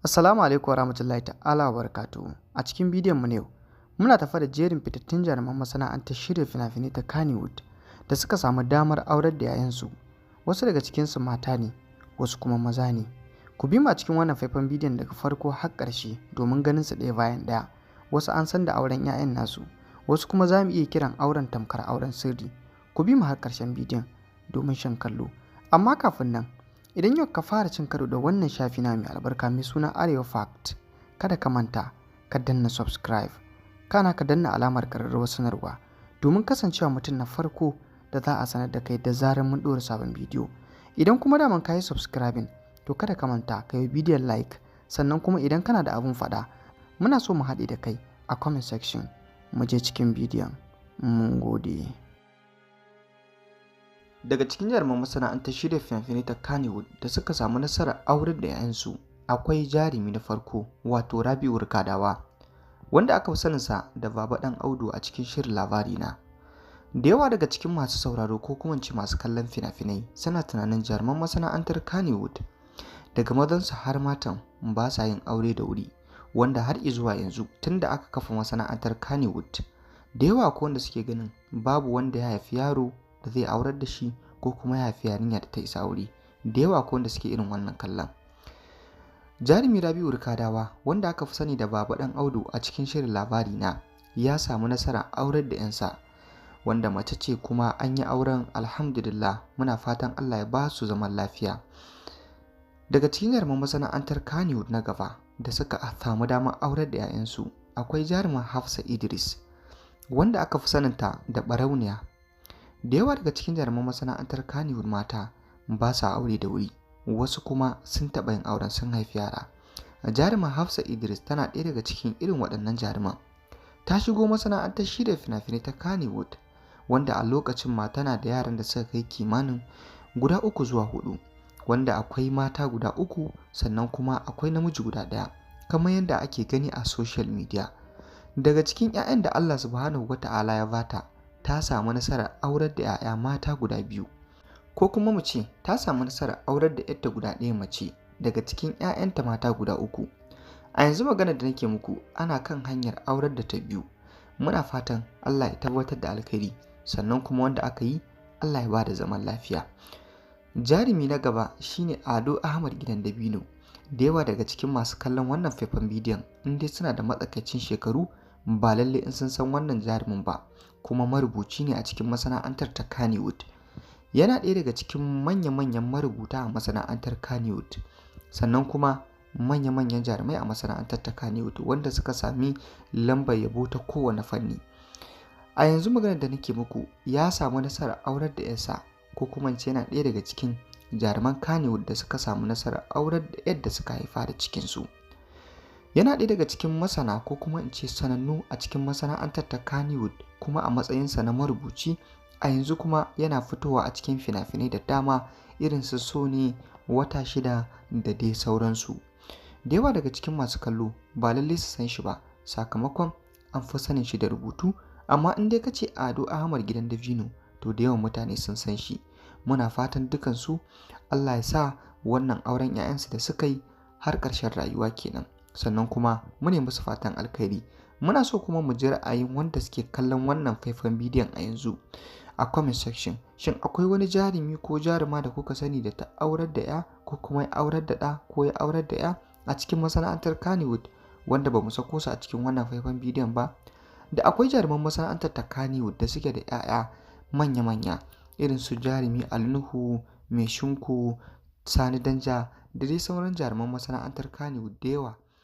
Assalamu alaikum warahmatullahi ta'ala wa barakatuhu. A cikin bidiyon mu na yau, muna tafe da jerin fitattun jaruman masana'antar shirya fina-finai ta Kannywood da suka samu damar aurar da 'ya'yansu. Wasu daga cikinsu mata ne, wasu kuma maza ne. Ku bi mu a cikin wannan faifan bidiyon daga farko har ƙarshe domin ganin su ɗaya bayan ɗaya. Wasu an san da auren 'ya'yan nasu, wasu kuma za mu iya kiran auren tamkar auren sirri. Ku bi mu har ƙarshen bidiyon domin shan kallo. Amma kafin nan, idan yau ka fara cin karo da wannan shafi na mai albarka mai suna Arewa Fact, kada ka manta ka danna subscribe, kana ka danna alamar ƙararrawar sanarwa domin kasancewa mutum na farko da za a sanar da kai da zarar mun ɗora sabon bidiyo. Idan kuma daman ka yi subscribing, to kada ka manta ka yi bidiyon like, sannan kuma idan kana da abun faɗa, muna so mu haɗe da kai a comment section. Mu je cikin bidiyon. Mun gode. Daga cikin jaruman masana'antar shirya fina-finai ta Kannywood da suka samu nasarar aurar da 'ya'yansu, akwai jarumi na farko, wato Rabi'u Rikadawa, wanda aka fi saninsa da Baba Ɗan Audu a cikin shirin Labarina. Da yawa daga cikin masu sauraro ko kuma ce masu kallon fina-finai suna tunanin jaruman masana'antar Kannywood daga mazansu har matan ba sa yin aure da wuri, wanda har izuwa yanzu tunda aka kafa masana'antar Kannywood, da yawa akwai wanda suke ganin babu wanda ya haifi yaro da zai aurar da shi ko kuma ya haifi yarinya da ta isa aure. Da yawa akwai wanda suke irin wannan kallon. Jarumi Rabi'u Rikadawa, wanda aka fi sani da Baba Ɗan Audu a cikin shirin Labarina, ya samu nasarar aurar da 'yansa, wanda mace ce, kuma an yi auren, alhamdulillah. Muna fatan Allah ya ba su zaman lafiya. Daga cikin jaruman masana'antar Kannywood na gaba da suka samu damar aurar da 'ya'yansu, akwai jarumar Hafsa Idris, wanda aka fi saninta da Barauniya. Da yawa daga cikin jaruman masana'antar Kannywood mata ba sa aure da wuri, wasu kuma sun taɓa yin auren sun haifi yara. Jarumar Hafsa Idris tana ɗaya daga cikin irin waɗannan jaruman. Ta shigo masana'antar shirya fina-finai ta Kannywood, wanda a lokacin ma tana da yaran da suka kai kimanin guda uku zuwa huɗu, wanda akwai mata guda uku sannan kuma akwai namiji guda ɗaya, kamar yadda ake gani a social media. Daga cikin 'ya'yan da Allah Subhanahu wa Ta'ala ya bata, ta samu nasarar aurar da 'ya'ya mata guda biyu, ko kuma mu ce ta samu nasarar aurar da 'yarta guda ɗaya mace daga cikin 'ya'yanta mata guda uku. A yanzu maganar da nake muku, ana kan hanyar aurar da ta biyu. Muna fatan Allah ya tabbatar da alkhairi, sannan kuma wanda aka yi, Allah ya bada zaman lafiya. Jarumi na gaba shine Ado Ahmad Gidan Dabino. Da yawa daga cikin masu kallon wannan faifan bidiyon, in dai suna da matsakaicin shekaru, ba lalle in sun san wannan jarumin ba, kuma marubuci ne a cikin masana'antar ta Kannywood. Yana ɗaya daga cikin manya-manyan marubuta a masana'antar Kannywood, sannan kuma manya-manyan jarumai a masana'antar ta Kannywood wanda suka sami lambar yabo ta kowane fanni. A yanzu maganar da nake muku, ya samu nasarar aurar da 'yarsa, ko kuma ce yana ɗaya daga cikin jaruman Kannywood da suka samu nasarar aurar da yadda suka haifa da cikinsu. Yana ɗaya daga cikin masana ko kuma in ce sanannu a cikin masana'antar ta Kannywood, kuma a matsayinsa na marubuci a yanzu kuma yana fitowa a cikin fina-finai da dama irin su Sony, Wata Shida da dai sauransu. Da yawa daga cikin masu kallo ba lallai su san shi ba, sakamakon an fi sanin shi da rubutu, amma in dai ka ce Ado Ahmad Gidan Dabino, to da yawan mutane sun san shi. Muna fatan dukansu Allah ya sa wannan auren 'ya'yansu da suka yi har ƙarshen rayuwa kenan. Sannan kuma mu ne musu fatan alkhairi. Muna so kuma mu ji ra'ayin wanda suke kallon wannan faifan bidiyon a yanzu a comment section. Shin akwai wani jarumi ko jaruma da kuka sani da ta aurar da 'ya ko kuma ya aurar da ɗa ko ya aurar da 'ya a cikin masana'antar Kannywood wanda ba mu sako su a cikin wannan faifan bidiyon ba? Da akwai jaruman masana'antar ta Kannywood da suke da 'ya'ya manya-manya irin su jarumi Ali Nuhu, Mai Shinku, Sani Danja da dai sauran jaruman masana'antar Kannywood da yawa.